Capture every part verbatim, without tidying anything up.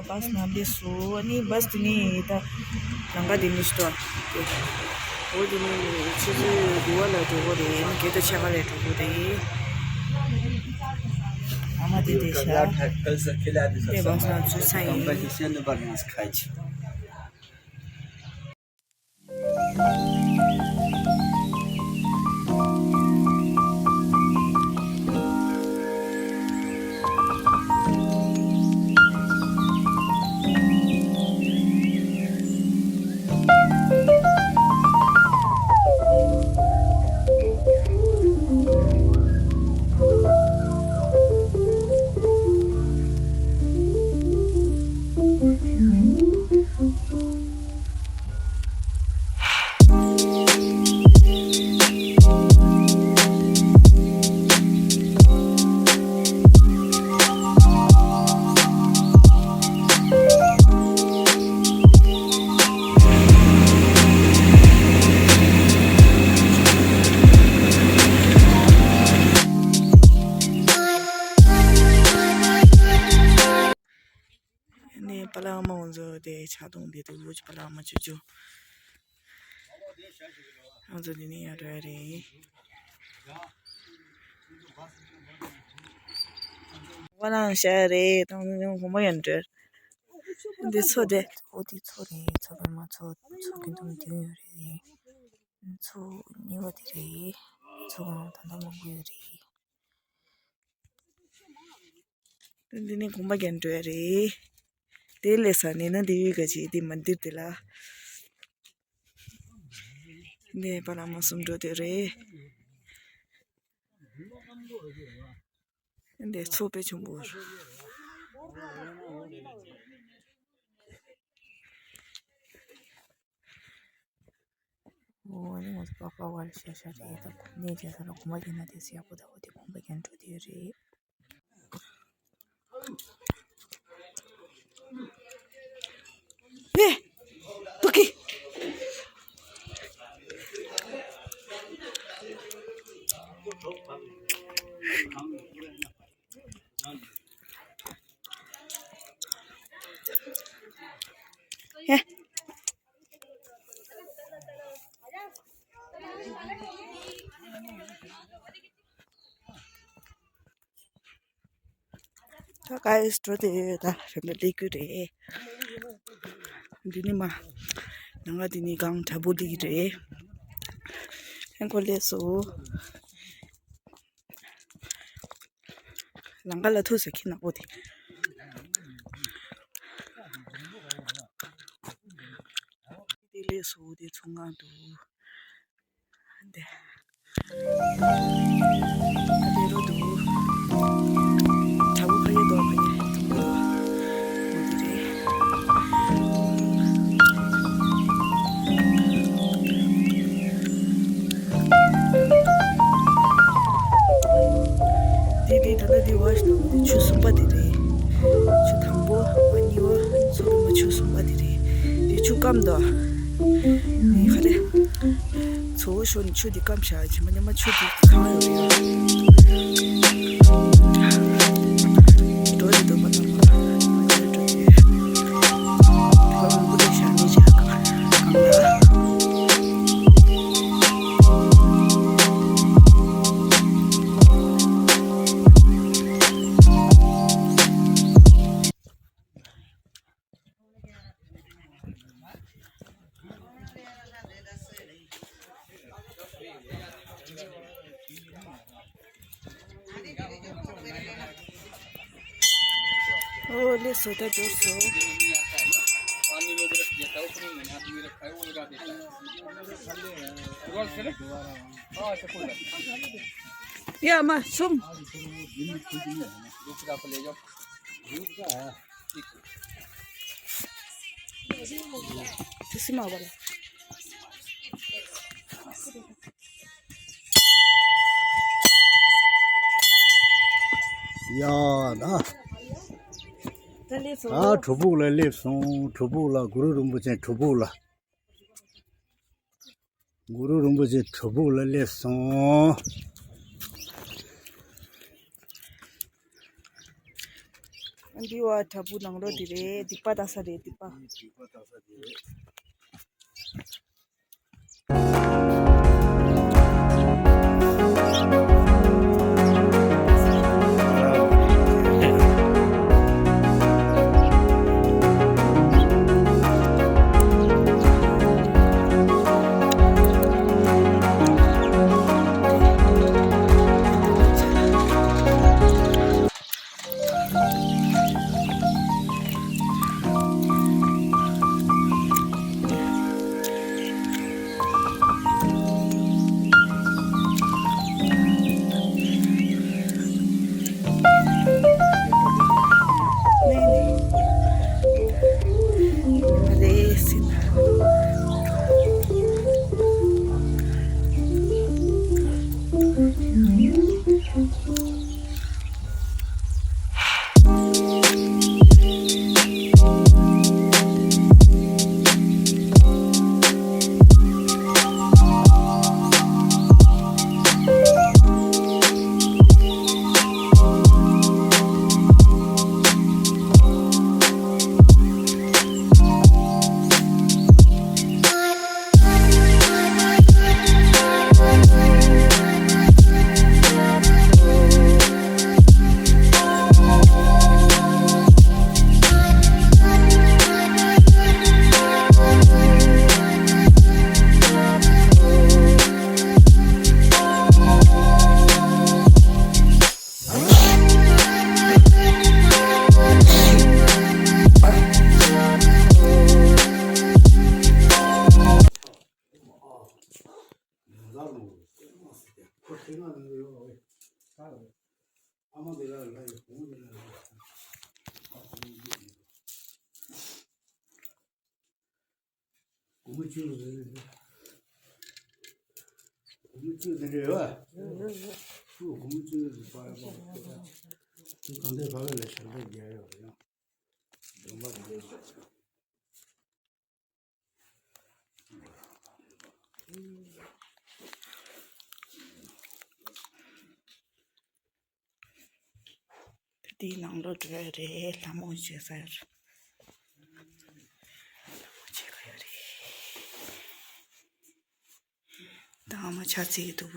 བཱས་ནང་སླེབས་སོང་། ཨ་ནི་བཱས་དེ་ནི་ད་ལམ་ཁ་དེ་ནི་ཤི་ཏོ། འོ་དེ་ནི་ཆུ་ཚོད་དགུ་པ་ལ་འགྲོ་གི་རེད། ཨ་ནི་བརྒྱད་དང་ཕྱེད་ཀ་ལ་འགྲོ་གི་རེད། ཨ་མ་དེ་དེ་ཤ་དེ་བཱས་ནང་ཚུད་ས་ཡིན། ནས་པ་ལགས་མ་འོང་ཚོ་དེ་ཆ་གཏོང་དེ་དུ་ལོ་ཅི་པ་ལགས་མ་ཆུ་ཆུ། ང་ཚོ་འདི་ནས་ཡར་འགྲོ་ཡ་རེད། ཝ་ལང་ཤ་རེད། ཏང་ཏང་གོང་མ་ཡང་འགྲོ། འདི་མཚོ་དེ། འོ་དེ་མཚོ་རེད། མཚོ་པད་མ་མཚོ། མཚོ་ཀུན་ཏུ་མི་སྟོན་ཡོད་རེད། མཚོ་གཉིས་པ་དེ་རེད། མཚོ་གང་ད་ལྟ་མང་པོ་ཡོད་རེད། འདི་ནི་གོང་མ་རྒན་འགྲོ་ཡ་རེད། དེ་ལས་ས་ནི་ན་དེ་ཡུལ་ག་ཅིག་དེ་མ་འདིར་དེ་ལ། འདི་པ་ལ་མ་གསུམ་འགྲོ་དེ་རེད། འདི་མཚོ་དཔེ་ཆུང་པོ་རེད། འོ་ནི་ང་ཚོ་པགས་པ་བར་ཤ་ཤ་རེད། ད་གནས་ཀྱི་ས་ལ་གོམ་པ་རྒྱག་ན་དེ་སི་ཡག་པོ་ད། འོ་དེ་གོམ་པ་རྒྱག་འགྲོ་དེ་རེད། ཨེ། ཏུ་ཀི། ཧེ། ད་ག་ཡོད་འགྲོ་དེ་ད་རེམ་པ་སླེབས་རྒྱུ་རེད། འདི་ནི་མ། ནང་ང་འདི་ནི་གངས་དྲ་འབུ་སླེབས་རེད། ཨེ་ཁོ་སླེབས་སོང་། ལམ་ཁ་ལ་ཐུག་ས་ཁྱི་ནག་པོ་དེ། དེ་ལས་སུ་དེ་ཚོང་ཁང་འདུག་འདི། དེ་རུ་འདུག་དྲ་འབུ་ཕ་ཡེ་དོ་ཕ་ཡེ་ཚོང་ཁང་འདུག་འོ་དེ་རེད། དེ་དེ་ད་ལྟ་དེ་བ་ཞིག་དང་དེ་ཆུ་གསུམ་པ་དེ་རེད། ཆུ་དང་པོ་བ་གཉིས་པ་མཚོ་པད་མ་ཆུ་གསུམ་པ་དེ་རེད། དེ་ཆུ་སྐམ་དོ། དེ་ག་རེ། མཚོ་བོ་ཤོར་ནས་ཆུ་དེ་སྐམ་བཞག་ཕྱི་མ་ཉི་མ་ཆུ་དེ་གང་ཡོད་རེད། འགྲོ་རེད་འདུག་པ་དང་། འགྲོ་རེད་འགྲོ་རེད། ཁོ་རང་བུ་དེ་བཞག་ནས་བཞག་གང་ལ། ओ ले सोता जोर सो। पानी लोग रख देता है, उसमें मैंने आदमी रखा है, वो लगा देता है। रिवर्स से ना? हाँ, ऐसे खोल दे। या मा सुम। दूसरा को ले जाओ। ཡ་ད། ད་གྲུ་ཕུག་ལ་སླེབས་སོང་། གྲུ་ཕུག་ལ། གུ་རུ་རིན་པོ་ཆེ་གྲུ་ཕུག་ལ། གུ་རུ་རིན་པོ་ཆེ་གྲུ་ཕུག་ལ་སླེབས་སོང་། ཨ་ འདི་བ་དྲ་འབུ་ནང་ལོགས་དེ་རེད། སྡིག་པ་ལྟ་ས་རེད། སྡིག་པ། སྡིག་པ་ལྟ་ས་དེ་རེད། སྒོར་མོ་བཅུ་ཟེར་རེད། སྒོར་མོ་བཅུ་ཟེར་རེད་བ། ཡོད་ཡོད་ཡོད། ཁྱོད་སྒོར་མོ་བཅུ་ཟེར་པ་རེད་པ། ཁྱོད་གང་འདྲའི་བ་བས་ལ་ཞག་འདྲ་རྒྱག་ཡོད་རེད་ཡང་། སྡོམ་པ་རེད། དེ་དེའི་ནང་ལོགས་འགྲོ་ཡ་རེད། ལྷ་མོ་བྱེད་ས་ཡོད་རེད། ལྷ་མོ་བྱེད་ས་ཡོད་རེད། ད་ཨ་མ་ཆ་ཚིག་འདུག་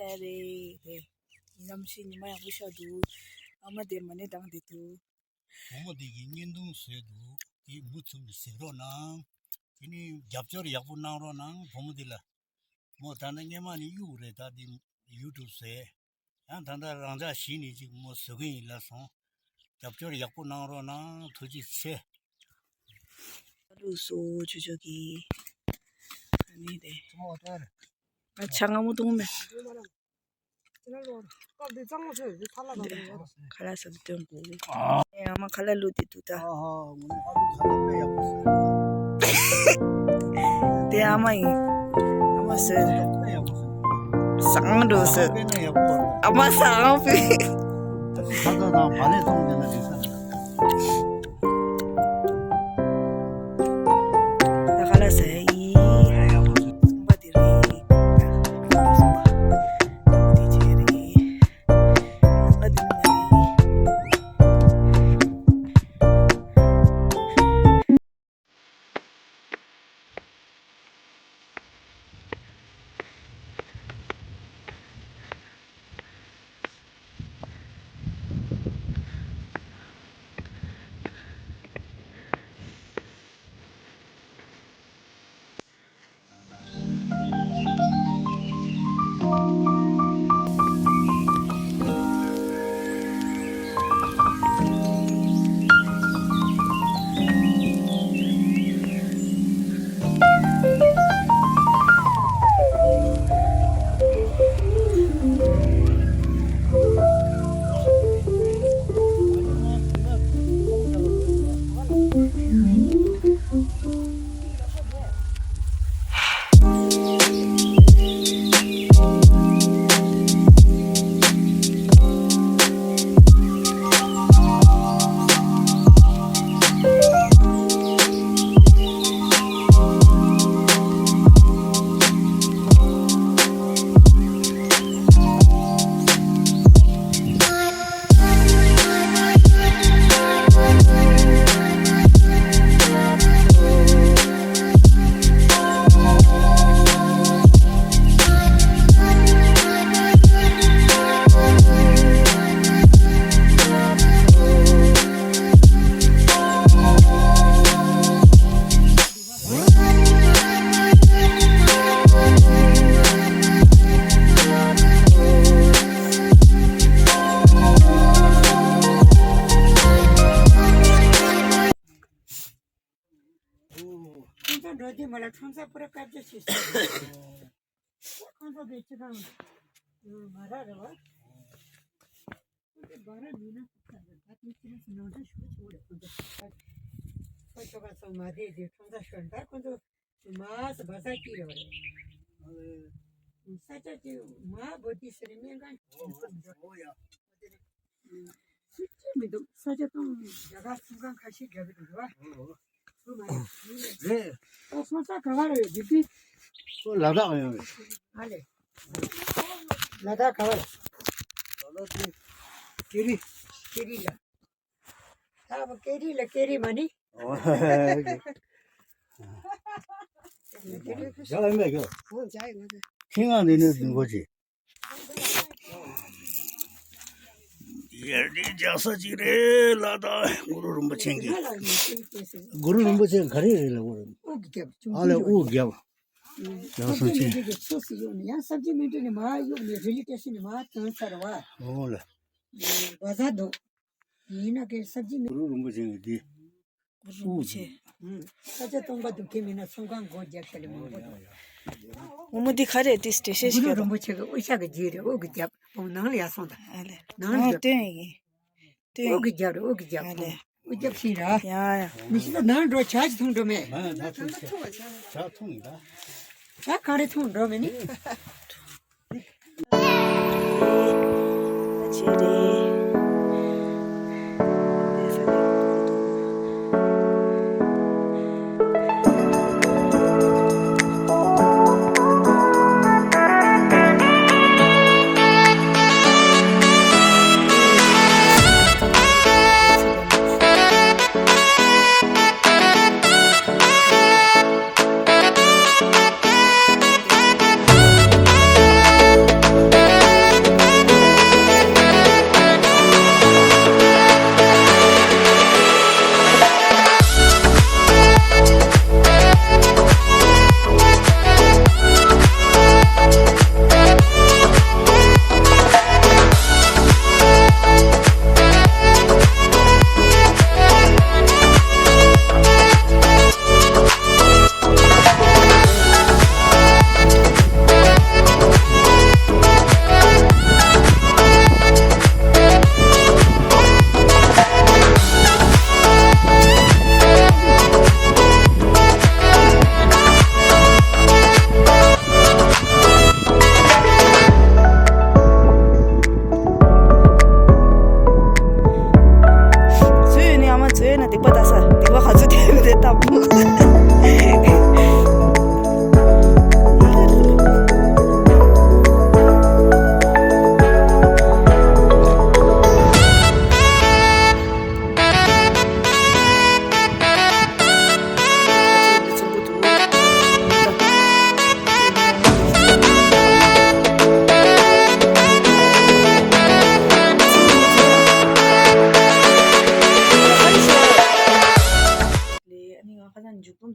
ཨ་རེད་དེ། གནམ་གཤིས་ཉི་མ་ཡག་པོ་ཤར་འདུག་ཨ་མ་དེ་མ་ཎི་བགྲངས་བསྡད་འདུག་བུ་མོ་དེ་གིས་བརྙན་ཐུང་བཟོས་འདུག་དེ་མུ་མཐུད་ནས་གཟིགས་རོགས་གནང་། དེ་ནས་རྒྱབ་སྐྱོར་ཡག་པོ་གནང་རོགས་གནང་བུ་མོ་དེ་ལ། མོ་ད་ལྟ་སྔས་མ་ནས་གཡུག་རེད། ད་དེ་ཡུ་ཊུབ་བཟོས། ཡང་ད་ལྟ་རང་འཇགས་གཞི་ནས་ཅིག་མོ་བཟོ་གི་ཡིན་ལབ་སོང་། རྒྱབ་སྐྱོར་ཡག་པོ་གནང་རོགས་གནང་། ཐུགས་རྗེ་ཆེ། ལུགས་སུ་ཆོས་ཕྱོགས་ཀྱི་ཨ་ནི་དེ། ང་ཆ་ང་མོ་གཏོང་མེད། ཁ་ལག་ཟ་དུས་སྟོན་དགོས། ཨེ་ཨ་མ་ཁ་ལག་བླུགས་ཏེ་འདུག་ད། དེ་ཨ་མ་ཡིན། ཨ་མ་ཟོས། བཟང་འགྲོ་ཟོས། ཨ་མ་བཟང་བས། ད་ཁ་ལག་ཟ་ཡ་ཡིན། གསུམ་པ་དེ་རེད། གསུམ་པ་དེ་བྱས་རེད། ཨ་དེ་མ་རེད། ཁོང་ཚོ་འགྲོ་དུས་མ་ལ་ཁྲོམ་ས་པུ་ར་བཀའ་བརྒྱ་བྱེད་ཤེས། ཁོང་ཚོ་གི་སྤྱི་བཏང་མ་རག་རེད་བ། ཁོང་ཚོ་བ་ར་མིན་ན་ཁོ་ཚ་རེད། ད་དེ་ཕྱི་ལ་ནང་འདྲ་ཞུ་ཆོག་རེད། ཁོང་ཚོ་ཁོ་ཚོ་ག་ཚོ་མ་བསྡད་དེ་ཁྲོམ་ས་ཤོར། ད་ཁོང་ཚོ་མ་ས་བ་ས་ཀི་རེད་བ་རེད། ས་ཆ་ཅིག་མ་བོ་དི་སི་རེད། སྨན་ཁང་ཨོ་ཡ། སུ་གཅིག་མི་འདུག་ས་ཆ་སྟོང་རྒྱ་གར་ཚོང་ཁང་ཁ་ཤས་རྒྱབ་ཀྱི་འདུག་ར། ཨོ་ཨོ། སུ་མ་རེད། རེད། ཨོ་སོང་ས་ག་བ་རེད། འཇིག་རྟེན། ཁོ་ལ་དྭགས་ཡོང་རེད། ཨ་ལེ། ལ་དྭགས་ག་བ་རེད། ལ་དྭགས་དེ་ཀེ་རི། ཀེ་རི་ལ། ད་བ་ཀེ་རི་ལ་ཀེ་རི་མ་ནི། ཨོ། ཇ་ཡོད་མེད་ཀྱོ། ཨོ་ཇ་ཡོད་ང་ཚོ། ཁྱི་ང་འདི་ནས་འཛིན་གོ་ཅི། ཡར་འདི་རྒྱག་ས་ཅིག་རེད་ལ། ད་གུ་རུ་རིན་པོ་ཆེ་གི། གུ་རུ་རིན་པོ་ཆེ་ག་རེ་རེད་ལ། གུ་རུ། ཨ་ལས་དབུ་རྒྱབ། ཡང་སོང་ཅི། སབ་ཇི་མེ་ཊི་རི་གི་ཕྱོགས་སུ་གཡུག་ནས། ཡང་སབ་ཇི་མེ་ཊི་རི་ནས་མར་གཡུག་ནས་རི་ལི་སྟེ་ཤན་ནས་མར་ཐོན་ཚར་བ། འོ་ལ། བ་ཟ་འདུག་ཡིན་ན་ཀའི་སབ་ཇི་མེ། གུ་རུ་རིན་པོ་ཆེ་གི་འདི། གུ་རུ་རིན་པོ་ཆེ། ས་ཆ་སྟོང་པ་འདུག་ཁྱེད་མིན་ན་ཚོང་ཁང་སྒོ་རྒྱབ་ཤ་ལེ་མང་པོ་འདུག་བུ་མོ་འདི་ག་རེ་ཏིས་ཏེ་ཤེས་ཤེས་གུ་རུ་རིན་པོ་ཆེ་གི་དབུ་ཞྭ་གི་རྗེས་རེད། དབུ་གི་རྒྱབ། ཨོ་ནང་ལ་ཡར་སོང་ད། ཨ་ལེ། ནང་ལ་ཨོ་རྒྱབ། སྟོན་ཡིན། སྟོན་དབུ་གི་རྒྱབ་རེད། དབུ་གི་རྒྱབ། ཨ་ལེ། དབུ་རྒྱབ་ཤིང་ར། ཡ་ཡ། མི་ཤི་ད་ནང་འགྲོ་ཇ་ཅིག་འཐུང་འགྲོ་མེད། ང་ད་ཐུང་ཆེ། ཇ་འཐུང་ཡིན་ད། ཇ་གང་རེ་འཐུང་འགྲོ་མེད་ནི།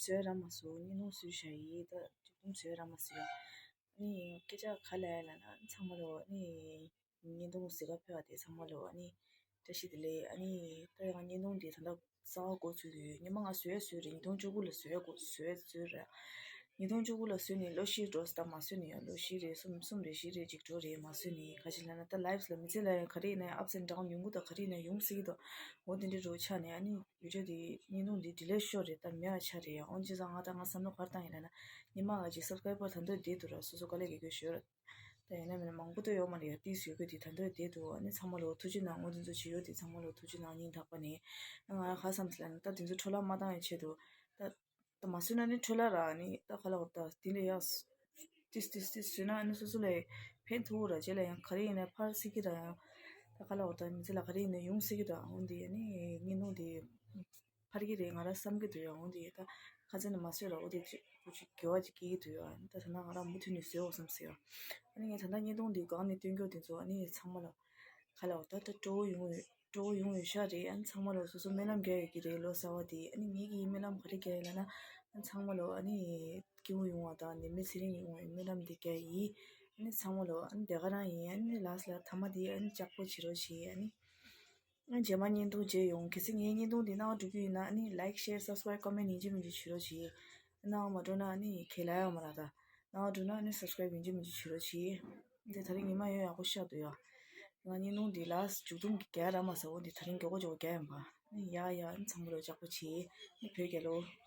བཟོས་ར་མ་བཟོ། བརྙན་ཐུང་བཟོས་བཞག་ཡིན། ད་མཇུག་སྡོམ་བཟོས་ར་མ་བཟོས། ཨ་ནི་སྐད་ཆ་ག་ལ་ཡ་ལ་ན་ཚང་མ་ལོ་ཨ་ནི་བརྙན་ཐུང་གཟིགས་ག་ཕེབས་པ་དེ་ཚང་མ་ལོ་ཨ་ནི་བཀྲ་ཤིས་བདེ་ལེགས། ཨ་ནི་ད་ཡང་བརྙན་ཐུང་དེ་ད་ལྟ་གསར་པ་འགོ་ཚུགས་ཡོད། སྔོན་མ་ང་བཟོས་བཟོས་རེད། ཉིས་སྟོང་བཅུ་དགུ་ལ་བཟོས་འགོ་བཟོས་བཟོས་རེད། ཉིས་སྟོང་བཅུ་དགུ་ལ་བཟོས་ནས་ལོ་བཞི་འགྲོ་ད་མ་བཟོས་ནས་ཡང་ལོ་བཞི་རེད། གསུམ་གསུམ་རེད། བཞི་རེད། ཅིག་འགྲོ་རེད། མ་བཟོས་ནས་ག་ཅི་ལབ་ན་ད་ལའིབ་ལ་མི་ཚེ་ལ་ཡང་ག་རེ་ཡིན་ན་ཡང་ཨབ་སེན་ཌའུན་ཡོང་གི་འདུག་ག་རེ་ཡིན་ན་ཡོང་སྲིད་ཀྱི་འདུག་འོ་དེ་འདྲའི་རོ་ཆགས་ནས་ཨ་ནི་བི་ཌིའོ་དེ་བརྙན་ཐུང་དེ་ཌི་ལིཊ་ཤོར་རེད། ད་མེད་པ་ཆགས་རེད་ཡ། འོན་ཅི་ཙང་ང་ད་ང་བསམ་བློ་ག་རེ་བཏང་ཡིན་ལབ་ན་ཉི་མ་ང་ཅིག་སབ་སི་ཀ་རའི་བར་ད་འདོད་བསྡད་འདུག་ར། སོ་སོ་དཀའ་ལས་རྒྱག་རྒྱུ་ཞོར་ད་ཡིན་ན་མིན་ན་མང་པོ་ཏོ་ཡོད་མ་རེད་ཡ། ཏིས་ཡོད་གི་དེ་ད་འདོད་བསྡད་འདུག་ཨ་ནི་ཚང་མ་ལོ་ཐུགས་རྗེ་གནང་། འོ་དེ་ཚོ་བྱེད་ཡོད་དེ་ཚང་མ་ལོ་ཐུགས་རྗེ་གནང་། སྙིང་ཐག་པ་ནས། ང་ཡང་ག་བསམ་ཟེར་ལབ་ན་ད་དེ་ཚོ་འཕྲོ་བརླག་མ་བཏང་བའི་ཆེད་དུ་ད་ད་མ་བཟོས་ན་ནི་འཕྲོ་བརླག་ར། ཨ་ནི་ད་ག་ལ་འོ་ད་དེ་འདྲ་ཡ་ཏིས་ཏིས་ཏིས་བཟོས་ན་ཨ་ནི་སོ་སོ་ལ་ཕན་ཐོགས་ར། རྗེས་ལ་ཡང་ག་རེ་ཡིན་ན་ཕར་སྲིད་ཀྱི་ར། ཡང་ད་ག་ལ་འོ་ད་མི་ཚེ་ལ་ག་རེ་ཡིན་ན་ཡོང་སྲིད་ཀྱི་ར། འོ་འདི་ཨ་ནི་བརྙན་ཐུང་དེ་ཕར་གྱི་རེད་ང་ར་བསམ་གྱི་འདུག་ཡ། འོ་འདི་ད་ཁ་ཚ་ནས་མ་བཟོས་ར། འོ་དེ་ཅིག་ཅིག་དགེ་བ་ཅིག་སྐྱེ་གི་འདུག་ཡ། ད་ད་ན་ང་ར་མུ་མཐུད་ནས་བཟོས་འོ་བསམ་སྲིད་ཡ། ཨ་ནི་ངས་ད་ལྟ་བརྙན་ཐུང་འདི་སྒང་ནས་སྟོན་རྒྱུ་དེ་ཚོ་ཨ་ནི་ཚང་མ་ལ་ག་ལ་འོ་ད་ད་སྤྲོ་བོ་ཡོང་ཡོད། སྤྲོ་བོ་ཡོང་ཡོད་ཤག་རེད། ཨ་ནི་ཚང་མ་ལོ་སོ་སོ་སྨོན་ལམ་རྒྱག་ཡོད་ཀྱི་རེད། ལོ་གསར་བ་དེ་ཨ་ནི་ངེད་ཀྱིས་སྨོན་ལམ་ག་རེ་རྒྱག་ཡོད་ལབ་ན་ཨ་ནི་ཚང་མ་ལོ་ཨ་ནི་སྐྱིད་པོ་ཡོང་བ་དང་ནད་མེད་ཚེ་རིང་ཡོང་བའི་སྨོན་ལམ་དེ་རྒྱག་ཡིན། ཨ་ནི་ཚང་མ་ལོ་ཨ་ནི་དེ་ག་རང་ཡིན། ཨ་ནི་ལ་སི་ལ་ཐ་མ་དེ་ཨ་ནི་ལྕགས་པོ་བྱེད་རོགས་བྱེད། ཨ་ནི་ཨ་ནི་རྗེས་མ་བརྙན་ཐུང་མཇལ་ཡོང་། གལ་སྲིད་ངའི་བརྙན་ཐུང་དེ་སྣང་བ་འགྲོ་རྒྱུ་ཡིན་ན་ཨ་ནི་ལའིག་ཤེར་སབ་སི་ཀ་རའིབ་ཀོ་མེན་ཡིན་གཅིག་མིན་གཅིག་བྱེད་རོགས་བྱེད། སྣང་བ་མ་འགྲོ་ན་ཨ་ནི་ཁས་ལེན་ཡོང་མ་རེད། ད་སྣང་བ་འགྲོ་ན་ཨ་ནི་སབ་སི་ཀ་རའིབ་ཡིན་གཅིག་མིན་གཅིག་བྱེད་རོགས་གྱིས། འདི་ད་རིང་ཉི་མ་ཡོད་ཡག་པོ་ཤར་འདུག་ཡ། ང་བརྙན་ཐུང་འདི་ལ་མཇུག་སྡོམ་གྱི་རྒྱག་ར་མ་ཟེར། འོ་འདི་ད་རིང་མགྱོགས་པོ་མགྱོགས་པོ་རྒྱག་ཡིན་པ། ཨ་ནི་ཡ་ཡ་ཨ་ནི་ཚང་མ་ལོ་ལྕགས་པོ་བྱེད། ཨ་ནི་བོད་རྒྱལ་ལོ།